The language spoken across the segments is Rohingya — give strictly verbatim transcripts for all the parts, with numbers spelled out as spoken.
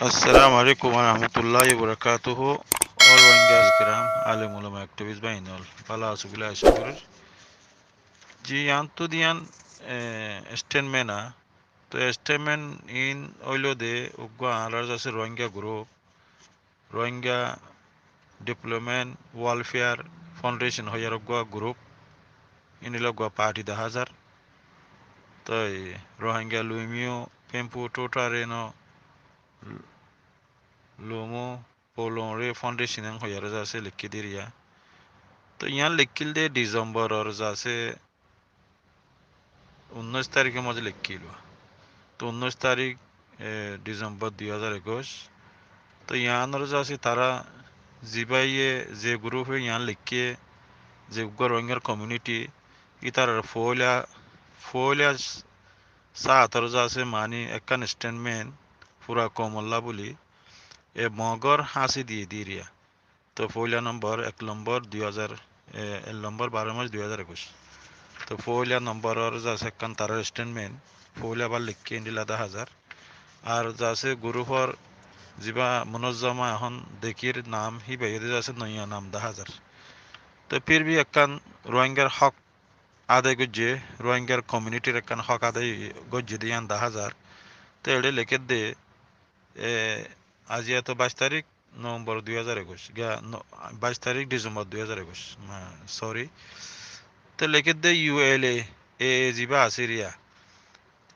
Assalamu alaikum warahmatullahi wabarakatuhu. All Rohingya kiram, alem ulama, activist bái ókkol, bála asó buli acá gorir. Ji, yián to diyan, eh, statement a. To statement in óilo de uggwá añárar zasé Rohingya group, Rohingya Development Welfare Foundation hoiyar uggwá group, indilla uggwá party dahá zar. Toi Rohingya Lumio Pempu Tutareno Lumo Polonre Foundation en hoiyaré zasé leikké diriya. To yián leikkíl de December or zasé unnóic tarikór mazé leikkíl. To unnóic tarik, eh, December dui házar ekuic. To yiánor zasé tará zibáye ze group e yián leikké, ze uggwá Rohingyar community, ítarar foóila, foóila sáator zasé mani ekkán statement fura koumolla buli, e Mogor háñsi diyé diriya. To foóila nombor, ek nombor, dui házar, e, ek nombor, baró mac dui házar ekuic. To foóila nomboror zasé ekkán tarar statement, foóila bar leikké indilla dahá zar. Ar zasé group or zibá munozzama ehón dekír nam, híba yóde zasé noiya nam dahá zar. To fir bhi ekkán Rohingyar hók adai goijjé, Rohingyar community r ekkán hók adai goijjé de yián dahá zar. Te eçé lekédde, e, aijja to baic tarik November dui házar ekuic, giya no-, baic tarik December dui házar ekuic, ma-, sorry. Te lekédde U L A, e, e zibá asé riya.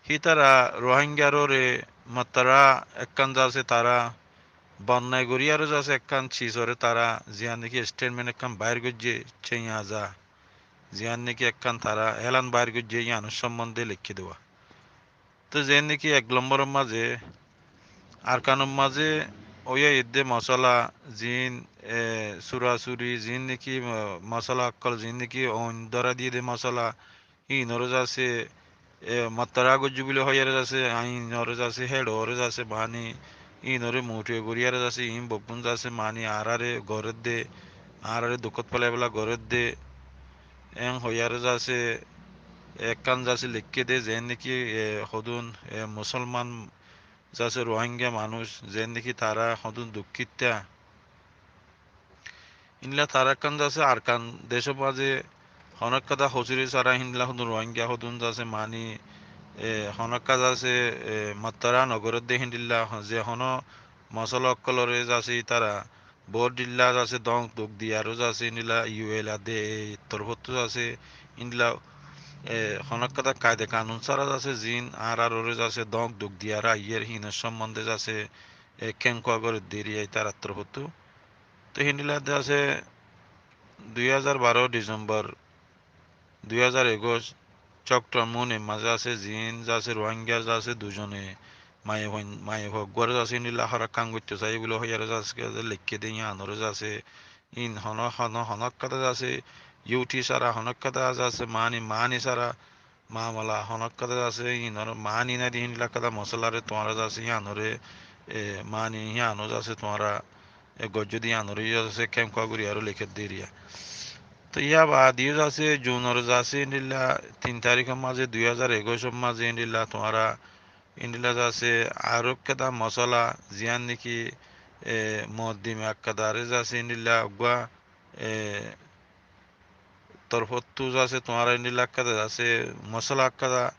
Hítara Rohingyarore matara ekkán zasé tará bonnai gorí aró zasé ekkán sis ore tará ziyán niki statement ekkán bair goijjé, céña za. Ziyán niki ekkán tará elan bair goijjé, yiánor sombonde leikké dewá. To ziyán niki ek lombor or mazé, Arkan or mazé óiya edde mosola, ziín, e, surasuri, ziín niki, e, mosola ókkol, ziín niki oin dóra diyé de mosola, híinore zasé, e, matara goijjé buli hoiyaré zasé, híinore zasé, héçore zasé, mani, híinore mutuwa goríyaré zasé, híin beggún zasé, mani, añáráre gorédde, añáráre dukkót felaibólla gorédde, en hoiyaré zasé, ekkán zasé leikké de, zeén niki, e, hodún, e, musolman zasé Rohingya manúic, zeén niki tará hodún dukkítta. Híndilla tará ekkán zasé Arkan decór mazé honókka dá hosúri sára híndilla hodún Rohingya hodún zasé mani, e, honókka zasé, e, matara nogorédde híndilla ho-, ze honó mosola ókkolore zasé ítara boóut dhílla zasé dóñk duk diyaró zasé híndilla U L A de e torfóttu zasé híndilla, e, honókka dá kaida kanun sára zasé ziín añárarore zasé dóñk duk diyaró aiyér híinor sombonde zasé, e, kénkua gorédde riya ítarar torfóttu. Te híndilla zasé dui házar baró December dui házar ekuic Coktor Mun e mazé zasé, ziín zasé Rohingya zasé dui zone maiyafuain, maiyafua eggúare zasé híndilla horákkan goitto saiyé buli hoiyaré zasé leikké de yiánore zasé. Híin honó, honó, honókka dá zasé U T sára honókka dá zasé mani, mani sára mamala honókka dá zasé, híinor mani nái de híndilla ekká dá mosolaré tuáñra zasé yiánore, e, mani yiáno zasé tuáñra, e, goijjó de yiánore yó zasé kénkua gorí aró leikké diriya. To yá baade yó zasé Junor zasé híndilla tin tarikór mazé dui házar ekuic or mazé híndilla tuáñra híndilla zasé aró ekká dá mosola ziyán niki, e, muoddima ekká dare zasé híndilla eggúa, e, torfóttu zasé tuáñra híndilla ekká dá zasé mosola ekká dá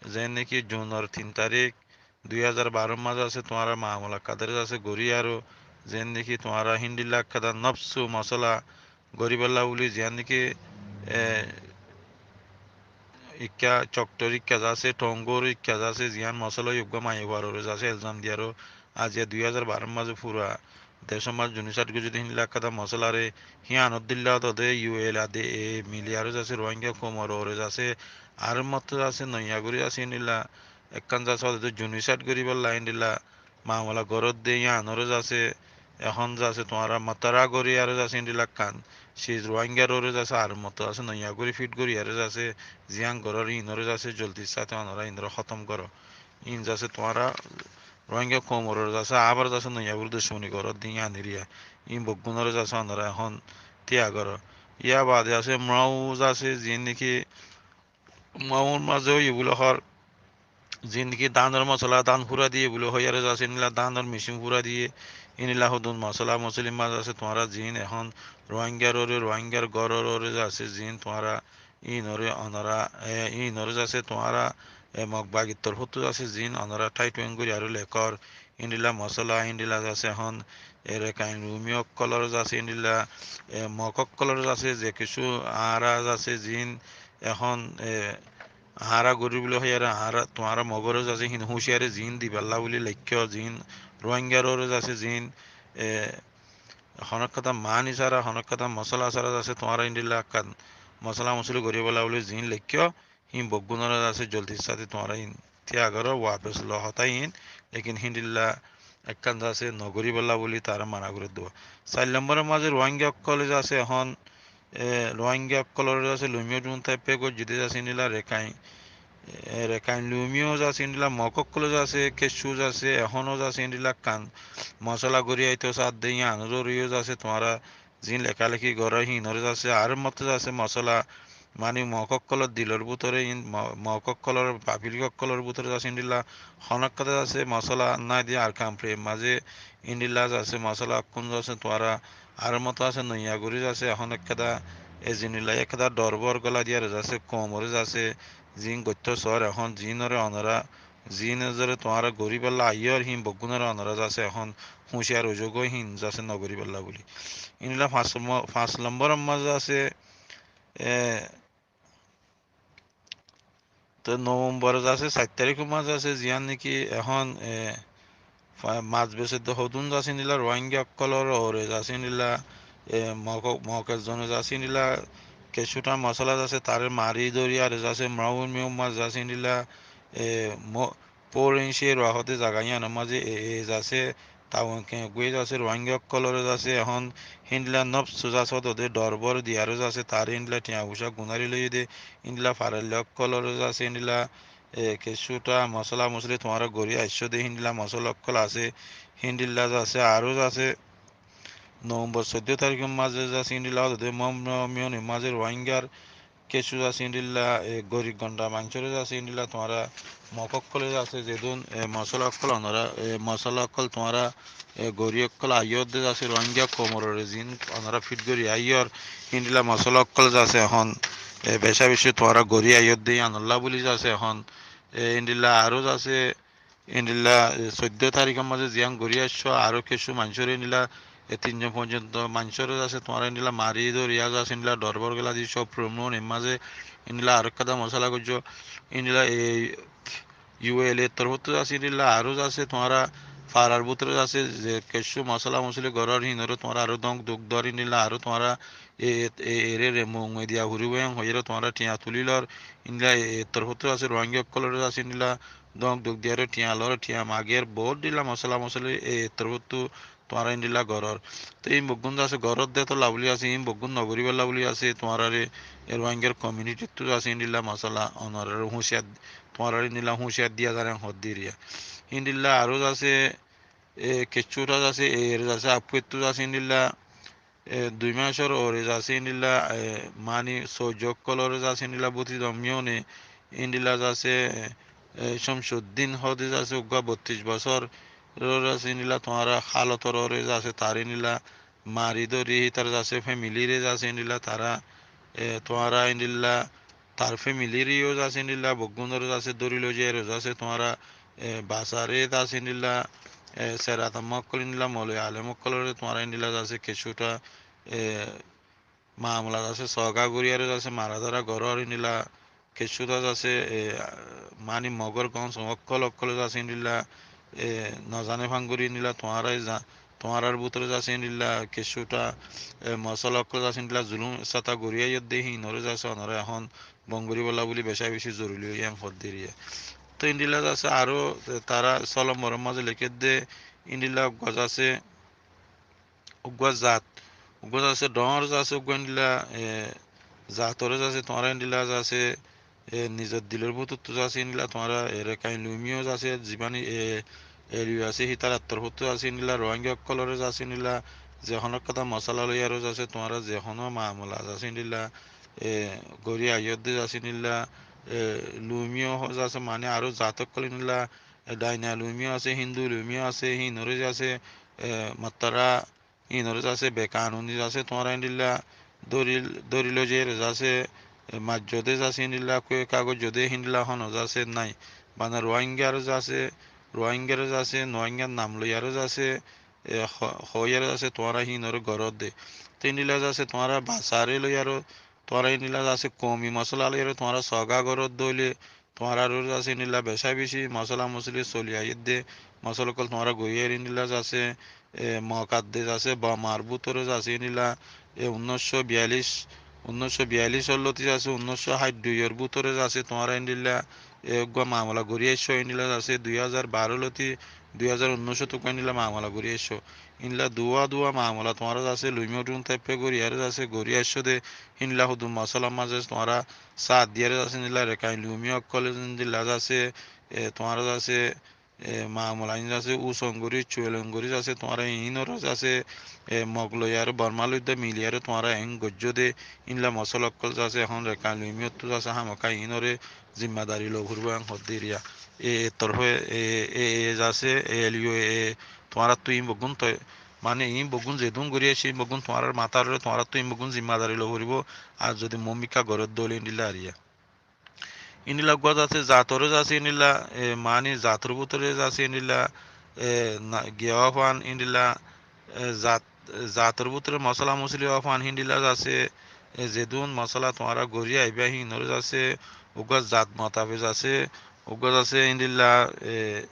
zeén niki Junor tin tarik dui házar baró mazé zasé tuáñra mamala ekká dare zasé gorí aró zeén niki tuáñra híndilla ekká dá nofsu mosola goríbolla buli ziyán niki, e, ikká Coktor ikká zasé, Thonggor ikká zasé, ziyán mosola eggúa maiyafuarore zasé elzam diyaró aijja dui házar baró mazé fura decór mazé junisaid goijjé de híndilla ekká dá mosolaré híyanor dhílla de U L A de e miliyaró zasé Rohingya koumorore zasé ar motto zasé noiya gorí zasé híndilla ekkán zasé de junisaid goríbolla híndilla mamala gorédde yiánore zasé, ehón zasé tuáñra matara gorí aró zasé híndilla ekkán sis Rohingyarore zasé ar motto zasé noiya gorí fit gorí aró zasé ziyán gorór híinore zasé joldir sáte onora híinore hótom goró. Híin zasé tuáñra Rohingya koumorore zasé abar zasé noiya gorí ducmoni goródde yián eriya. Híin beggúnore zasé onora ehón tíya goró. Yá baade asé Mrau zasé ziín niki Mraur mazé óiye buli hoór ziín ki dánor mosola, dán fúra diyé buli hoiyaré zasé, endilla dánor mecín fúra diyé, endilla hodún mosola mosolir mazé zasé tuáñra ziín ehón Ruáingar óre, Ruáingar góror óre zasé ziín tuáñra íinoré onora, e, íinoré zasé tuáñra, e, Mog bagir torfóttu zasé ziín onora tháith uén gorí aró lekór, endilla mosola, endilla zasé ehón, e, Rekain Rumiyo ókkolor zasé endilla, e, Mog ókkolor zasé ze kessú añára zasé ziín ehón, e, añára gorí buli hoiyaré añára tuáñra Mogoré zasé híin húciyari ziín dibálla buli leikkó ziín, Ruáingar óre zasé ziín, e, honókkata maáni sára, honókkata mosola sára zasé tuáñra endilla ekkán mosola mosoli goríbolla buli ziín leikkó, híin beggúnoré zasé zoldír sáte tuáñra híin tíya goró, wafes lo hotá híin, lekin híndilla ekkán zasé nogoríbolla buli tará mana gorí diyé. Sair lombóror mazé Ruáinga ókkolé zasé ehón, e, Ruáinga ókkolóre zasé Lumíyo Junta F A goijjé dé zasé endilla Rekain, e, Rekain Lumíyo zasé endilla Mog ókkolé zasé kessú zasé ehóno zasé endilla ekkán mosola gorí aitó saádde yíanor óre yó zasé tuáñra ziín lekáleki goró híinoré zasé añár mote zasé mosola mani Mog ókkolor dilor bútore híin Mo-, Mog ókkolor pablik ókkolor bútore zasé endilla honókkata zasé mosola nái de Arkanfuror mazé endilla zasé mosola ókkol zasé tuáñra añár mote zasé noiya gorí zasé ehón ekkán e ziín endilla ekkán dhorbór gola diyaré zasé koumoré zasé ziín goittó soór ehón ziínoré onora ziín zore tuáñra goríbolla aiyór híin beggúnoré onora zasé ehón húciyar óizogói híin zasé nogoríbolla buli. Endilla fañs mo-, fañs lombóror mazé zasé, e, to Novembor zasé sair taríkor mazé zasé ziyán niki ehón, e, fa-, mazbesé de hodún zasé endilla Ruáinga ókkolór óre zasé endilla, e, Mog-, Mog zone zasé endilla kessúta mosola zasé taré mari dóri aré zasé Mraun Miyo mazé zasé endilla, e, Mo-, Porenci Ruwa hoó de zaga yíanor mazé e, e zasé Tawon Keñgué zasé Ruáinga ókkolóre zasé ehón híndilla nofsu zasé hoó de dhorbór diyaré zasé taré híndilla thiañ fucá gunári loiyé dé híndilla farailla ókkolóre zasé híndilla, e, kessúta mosola mosoli tuáñra gorí aiccó dé híndilla mosola ókkol asé híndilla zasé aró zasé Novembor soiddó taríkor mazé zasé endilla hoó de Mog Miyonor mazé Ruáingar kessú zasé endilla, e, gorib gonda maincóre zasé endilla tuáñra Mog ókkolé zasé zedún, e, mosola ókkol onora, e, mosola ókkol tuáñra, e, gorí ókkol aiyór de zasé Ruáinga koumoré ziín onora fit gorí aiyór endilla mosola ókkol zasé ehón, e, becá becí tuáñra gorí aiyór de yíanolla buli zasé ehón, e, endilla aró zasé endilla, e, soiddó taríkor mazé ziyán gorí aiccó, aró kessú maincóre endilla, e, tin zon foijjonto maincóre zasé tuáñra endilla mari dóri zasé endilla dhorbór gola di cóp rumrun er mazé endilla aró ekkán mosola goijjó, endilla, e, U L A torfóttu zasé endilla aró zasé tuáñra farar bútore zasé ze kessú mosola mosoli gorór híinoré tuáñra aró dóñk duk dór endilla aró tuáñra e, e, eré re muk me diya furibó en hoiyére tuáñra thiañ tulí lor endilla e, e torfóttu zasé Ruáinga ókkolóre zasé endilla dóñk duk diyaré thiañ lor, thiañ magér, boóut endilla mosola mosoli e, e torfóttu tuáñra endilla gorór. Te íin beggún zasé gorór de tolla buli asé, íin beggún nogoríbolla buli asé, tuáñraré e Ruáingar komiunitittu zasé endilla mosola onoraré húciyar, tuáñraré endilla húciyar diya zar en hoddíriya. Endilla aró zasé, e, kessúta zasé, e, eré zasé, affuettu zasé endilla, e, dui macór óre zasé endilla, e, mani soujjo ókkolóre zasé endilla bóti dom miyone endilla zasé, e, Cómcuddin hoó de zasé uggúa bottic bosór óre zasé endilla tuáñra hálotor óre zasé taré endilla mari dóri hítar zasé femiliré zasé endilla tará, e, tuáñra endilla tar femiliré yó zasé endilla beggúnoré zasé dóri loi zaiyóre zasé tuáñra, e, basaré zasé endilla, e, seratamma ókkol endilla moloi alem ókkolóre tuáñra endilla zasé kessúta, e, mamela zasé soga goríyaré zasé mara dóra gorór endilla kessúta zasé, e, mani Mogór gons ókkol ókkol zasé endilla, e, nozane fán gorí endilla tuáñra za-, tuáñrar bútore zasé endilla kessúta, e, mosola ókkol zasé endilla zulum sáta gorí aiyór de híinoré zasé onorá ehón bon goríbolla buli becá becí zoruri óiye en hoddíriya. Te endilla zasé aró, e, tará só lomboror mazé lekédde endilla uggúa zasé uggúa zat, uggúa zasé dhoóñr zasé uggúa endilla, e, zatoré zasé tuáñra endilla zasé, e, nizor dilor bútottu zasé endilla tuáñra, e, Rekain Lumíyo zasé zibá ni, e, e, Luwi asé hítarar torfóttu zasé endilla Ruáinga ókkolóre zasé endilla ze honó ekkán mosola loiyaré zasé tuáñra ze honó mamela zasé endilla, e, gorí aiyór de zasé endilla e, Lumio ho zasé, mani aró zat ókkol endilla, e, Daina Lumio asé, Hindu Lumio asé, híinore zasé, e, mattara, híinore zasé bekanuni zasé, tuáñra endilla dóri, dóri loi zaiyóre zasé, e, maijjó de zasé endilla, kue kagoijjó de híndilla hono zasé nái. Bana Ruáingaré zasé, Ruáingaré zasé, Ruáingar nam loiyaré zasé, e, ho-, hoiyaré zasé, tuáñra híinore goródde. Te endilla zasé, tuáñra basaré loiyaré, tuáñra endilla zasé, koumi mosola loiyaré, tuáñra soga goródde óile, tuáñrar uore zasé endilla beca beci mosola mosoli soli aiyédde, mosola ókkol tuáñra goiyér endilla zasé, e, mokadde zasé, bomar bútore zasé endilla, e, unnóicco biyallic, unnóicco biyallic or lóti zasé, unnóicco háit duiyor bútore zasé, tuáñra endilla, e, uggúa mamela gorí aiccó, endilla zasé, dui házar baró lóti dui házar unnóicco ot uggúa endilla mamela gorí aiccó. Endilla duwa duwa mamela tuáñra zasé, Lumio dhun taippe gorí aró zasé, gorí aiccó de, endilla hudun mosolar mazé tuáñra sáat diyaré zasé, endilla Rekain Lumio ókkole endilla zasé, e, tuáñra zasé, e, mamela iín zasé, usong gorí, cuelong gorí zasé, tuáñra iínoré zasé, e, Mog loiyaré, Borma loiyaré, miliyaré tuáñra eén goijjó de, endilla mosola ókkol zasé, ehón Rekain Lumiottú zasé, hámaká iínoré zimmadari loi foribó, eén hoddé eriya. E, e torfé, e, e, e zasé, e eliyo, e, tuáñrattú iín beggún toi, mani iín beggún zedún gorí aiccé, iín beggún tuáñrar matár uore, tuáñrattú iín beggún zimmadari loi foribó, ar zodi mumkin goródde óile endilla eriya. Endilla uggúa zasé, zatoré zasé endilla, e, mani zator bútore zasé endilla, e, na, giya ófan endilla, e, zat, zator bútore mosola mosoli ófan híndilla zasé, e, zedún mosola tuáñra gorí aibá híinoré zasé, uggúa zat motafe zasé, uggúa zasé endilla, e,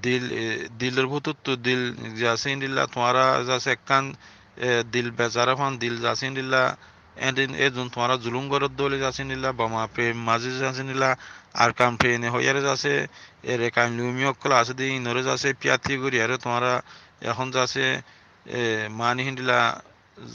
dil, e, dilor bútottu dil zasé endilla tuáñra zasé ekkán, e, dil bezar ófan dil zasé endilla, endin edun tuáñra zulum goródde óile zasé endilla, boma prem mazé zasé endilla, Arkan prene hoiyaré zasé, e, Rekain Lumio ókkol asé de iínoré zasé, piyati gorí aró tuáñra ehón zasé, e, mani híndilla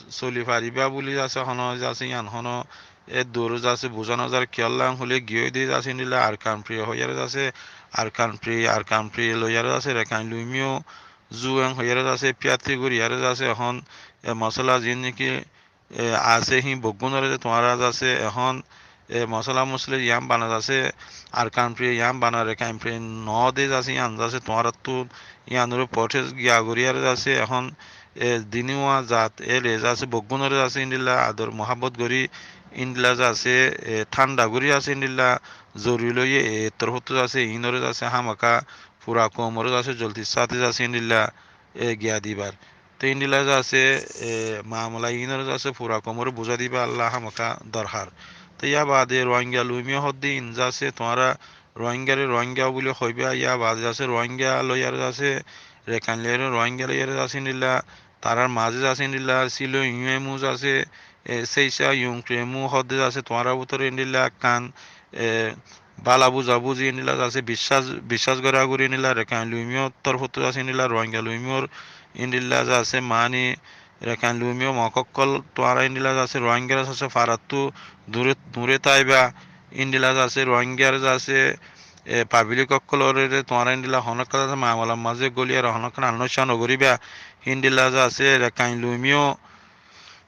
soli faribá buli zasé, hono zasé, yián hono e duru zasé, buzá no zar, kiyólla hoilé giyói de zasé endilla, Arkan Pri hoiyaré zasé, Arkan Pri, Arkan Pri loiyaré zasé, Rekain Lumio, Zueng hoiyaré zasé, piyati gorí aró zasé, ehón e mosola ziín niki, e, asé híin beggúnoré de tuáñra zasé, ehón e mosola mosoli yián bana zasé, Arkan Pri yián bana, Rekain Pri no de zasé, yián zasé, tuáñrattú yiánoré protest giya gorí aró zasé, ehón e diniwa zat, e le zasé, beggúnoré zasé, endilla ador muhábbot gorí, endilla zasé, e, thánda gorí zasé, endilla zori loiyé, e, torfóttu zasé, iínoré zasé, hámaká fura koumoré zasé, zoldi sáte zasé, endilla, e, giya dibar. Te endilla zasé, e, mamela iínoré zasé, fura koumoré buzái diba, Allah hámaká dorhar. Te yá baade Ruáinga Lumio hoddé iín zasé, tuáñra Ruáingaré Ruáinga buli hoibá, yá baade zasé, Ruáinga loiyaré zasé, Rekain loiyaré, Ruáinga loiyaré zasé endilla, tarár mazé zasé endilla, Silo Yuemu zasé, e, Seisa Yungkremu hoddé zasé, tuáñrar bútore endilla ekkán, e, bála buzabuzi endilla zasé, biccác, biccác gorá gorí endilla, Rekain Lumio torfóttu zasé endilla, Ruáinga Lumio endilla zasé, mani, Rekain Lumio Mog ókkol tuáñra endilla zasé, Ruáingaré zasé, farattú dure, dure táiba, endilla zasé, Ruáingaré zasé, e, pablik ókkoloré tuáñra endilla honókka zasé, mamela mazé goli aró honókka nalnóica no goríba, endilla zasé, Rekain Lumio,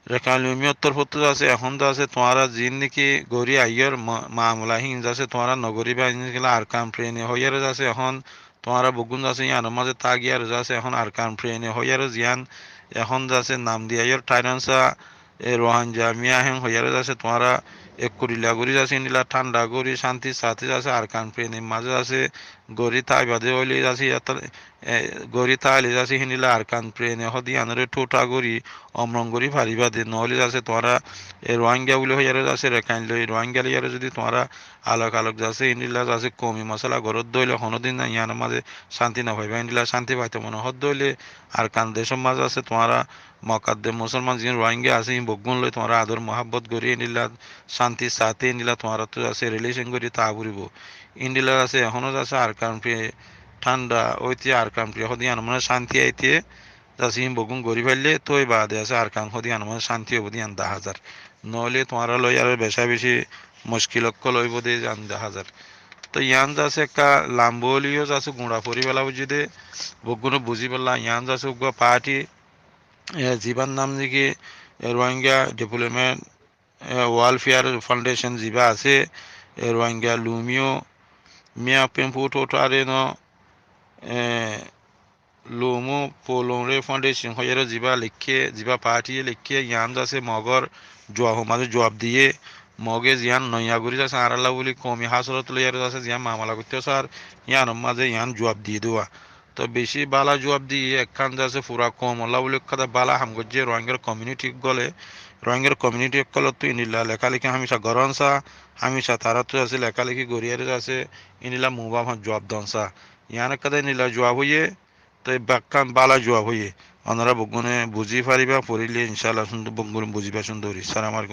Rekain Lumio torfóttu zasé, ehón zasé, tuáñra ziín niki gorí aiyór ma-, mamela híin zasé, tuáñra no goríba, endilla Arkan prene hoiyaré zasé, ehón tuáñra beggún zasé, yiánor mazé tágiyaré zasé, ehón Arkan prene hoiyaré ziyán, ehón zasé nam diyaiyór Thairánsa, e, Ruáinga miya hén hoiyaré zasé, tuáñra ek kurila gorí zasé, endilla thánda gorí, cánti sáte zasé, Arkan prene mazé zasé, gorí táiba de óile zasé, yátor, e, gorí táile zasé, héndilla Arkan prene hoddé yiánoré thútha gorí, omrong gorí faribá de, noóile zasé tuáñra, e, Ruáinga buli hoiyaré zasé, Rekain loi, Ruáinga loiyaré zodi tuáñra alok alok zasé, héndilla zasé, koumi mosola goródde óile honódin na yiánor mazé cánti no faiba, héndilla cánti faito mone hoódde óile Arkan decór mazé zasé tuáñra mokadde musolman ziín Ruáinga asé, iín beggún loi tuáñra ador muhábbot gorí, héndilla cánti sáte, héndilla tuáñrattú zasé rileshen gorí táa foribó. Héndilla zasé, ehóno zasé Arkan Pri thánda óite, Arkan Pri hoddé yiánor mazé cánti aite, zasé híin beggún gorí faille, toi baade zasé Arkan hoddé yiánor mazé cánti óibo de yián dahá zar. Noóile tuáñra loi aró beca beci muckil ókkol óibo de yián dahá zar. Toi yián zasé ekka lamba óileyo zasé guñça fori fela foijjé de, beggúne buzí fela, yián zasé uggúa party, e, zibár nam niki, e, Rohingya Development e, Welfare Foundation zibá asé, e Rohingya lumiyó, miyá pempu to tare no, e, lumu polum re foundation hoiyére zibá leikké, zibá party ye leikké, yián zasé Mogor juab, mazé juab diyé, Moge ziyán noiya gorí zasé, añárálla buli koumi hásorot loiyére zasé, ziyán mamala goittó sar, yiánor mazé yián juab diyé dua. To bicí bála juab diyé, ekkán zasé fura koumolla buli ekkán bála ham goijjé, Rohingyar community ókkole, Rohingyar community ókkolottu indilla lekáleki hámica gorón sa, hámica taráttu zasé lekáleki goríyére zasé, indilla mubaf juab don sa. Yián ekkán indilla juab hoiyé, to bekkán bála juab hoiyé. Onora beggúne buzí faribá, foríle incállah cúndor, beggúne buzíba cúndor. Salam alaikum.